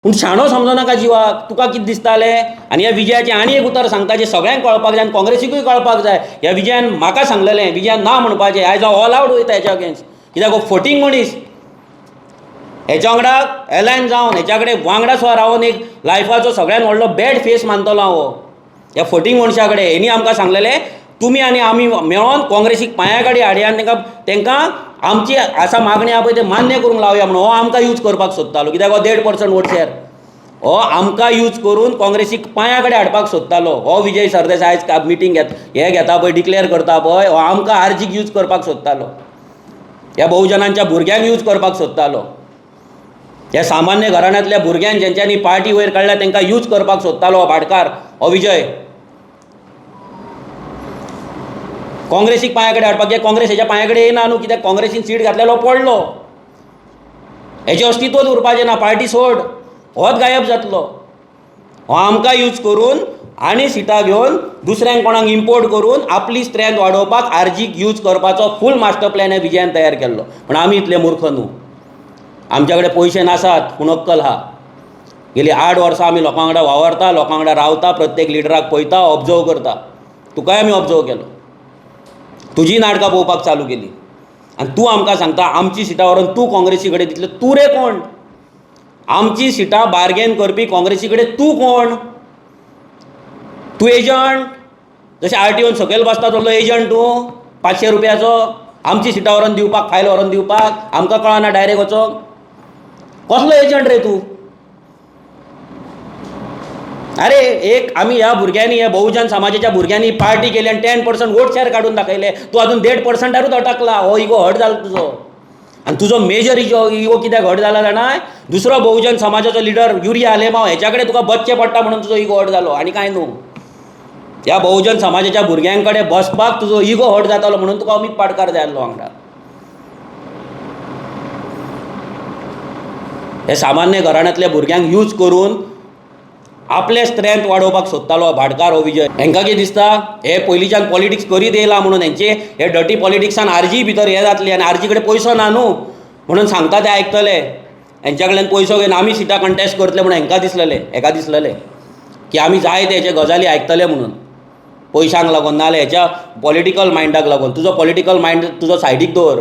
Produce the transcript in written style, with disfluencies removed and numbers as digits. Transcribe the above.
पूण शाणो समजो नाका जिवाक. तुका कितें दिसतालें? आनी ह्या विजयाचें आनी एक उतर सांगता जें सगळ्यांक कळपाक जाय आनी काँग्रेसीकूय कळपाक जाय. ह्या विजयान म्हाका सांगलेलें, विजयान ना म्हणपाचें. आयज हांव ऑल आवट वयता हेच्या अगेन्स्ट, कित्याक हो फटींग मनीस. हेच्या वांगडा एलायन जावन हेच्या कडेन वांगडा सुद्दां रावन एक लायफाचो सगळ्यान व्हडलो बॅड फेस मानतलो हांव हो ह्या फटींग मनशा कडेन. हेणी आमकां सांगलेलें, तुमी आनी आमी मेळोन काँग्रेसीक पांया कडेन हाडया आनी तांकां आमची आसा मागणी आहा पळय ते मान्य करूंक लावया म्हणून. हो आमकां यूज करपाक सोदतालो, कित्याक हो 1.5% वोट शेर. हो आमकां यूज करून काँग्रेसीक पांया कडेन हाडपाक सोदतालो. हो विजय सरदेसाय आयज मिटींग घेत हे घेता पळय, डिक्लेर करता पळय, हो आमकां आरजीक यूज करपाक सोदतालो, ह्या बहुजनांच्या भुरग्यांक यूज करपाक सोदतालो, ह्या सामान्य घराण्यांतल्या भुरग्यांक जेंच्यांनी पार्टी वयर काडल्या तांकां यूज करपाक सोदतालो हो भाटकार, हो विजय. काँग्रेसीक पांया कडेन हाडपाक. काँग्रेस हेच्या पांया कडेन येना न्हू, कित्याक काँग्रेसीन सीट घातलेलो पडलो. हेचें अस्तित्वच उरपाचें ना. पार्टी सोड, होच गायब जातलो. हो आमकां यूज करून आनी सिटां घेवन दुसऱ्यांक कोणाक इम्पोर्ट करून आपली स्ट्रेंथ वाडोवपाक आरजीक यूज करपाचो फूल मास्टर प्लॅन हे विजयान तयार केल्लो. पूण आमी इतले मूर्ख न्हू. आमच्या कडेन पयशे नासात पूण अक्कल आहा. गेली 8 वर्सां आमी लोकां वांगडा वावरता, लोकां वांगडा रावता, प्रत्येक लिडराक पळयता, ऑब्जर्व करता. तुकाय आमी ऑब्जर्व केलो, तुजी नाटकां पळोवपाक चालू केली आनी तूं आमकां सांगता आमची सिटां व्हरून तूं काँग्रेसी कडेन दितले. तूं रे कोण? आमची सिटां बार्गेन करपी काँग्रेसी कडेन तूं कोण? तूं एजंट? जशें आरटीओन सकयल बसता तसलो एजंट तूं 500 रुपयाचो आमची सिटां व्हरून दिवपाक, फायल व्हरून दिवपाक? आमकां कळना डायरेक्ट वचोंक? कसलो एजंट रे तूं? अरे एक आमी ह्या भुरग्यांनी, ह्या बहुजन समाजाच्या भुरग्यांनी पार्टी केली आनी 10% वोट शेअर काडून दाखयले. तूं अजून 1.5%रूच अटकला. हो इगो हर्ट जाला तुजो. आनी तुजो मेजर इगो कित्याक हर्ट जाला जाणा? दुसरो बहुजन समाजाचो लिडर युरी आलेमाव हेच्या कडेन तुका बसचें पडटा म्हणून तुजो इगो हर्ट जालो, आनी कांय न्हू. ह्या बहुजन समाजाच्या भुरग्यां कडेन बसपाक तुजो इगो हर्ट जातालो म्हणून तुका अमीत पाटकार जाय आसलो वांगडा. हे सामान्य घराण्यांतल्या भुरग्यांक यूज करून आपले स्ट्रेंथ वाडोवपाक सोदतालो भाटकार हो विजय. हेंकां कितें दिसता, हे पयलींच्यान पॉलिटिक्स करीत येयला म्हणून हेंचे हे डर्टी पॉलिटिक्सान आरजी भितर हे जातली आनी आरजी कडेन पयसो ना न्हू म्हणून सांगता ते आयकतले. हेंच्या कडल्यान पयसो घेवन आमी सिटां कंटेस्ट करतले म्हणून हेंकां दिसलेलें, हेका दिसलेलें की आमी जाय ते हेचे गजाली आयकतले म्हणून, पयशांक लागून नाजाल्यार हेच्या पॉलिटिकल मायंडाक लागून. तुजो पॉलिटिकल मायंड तुजो सायडीक दवर.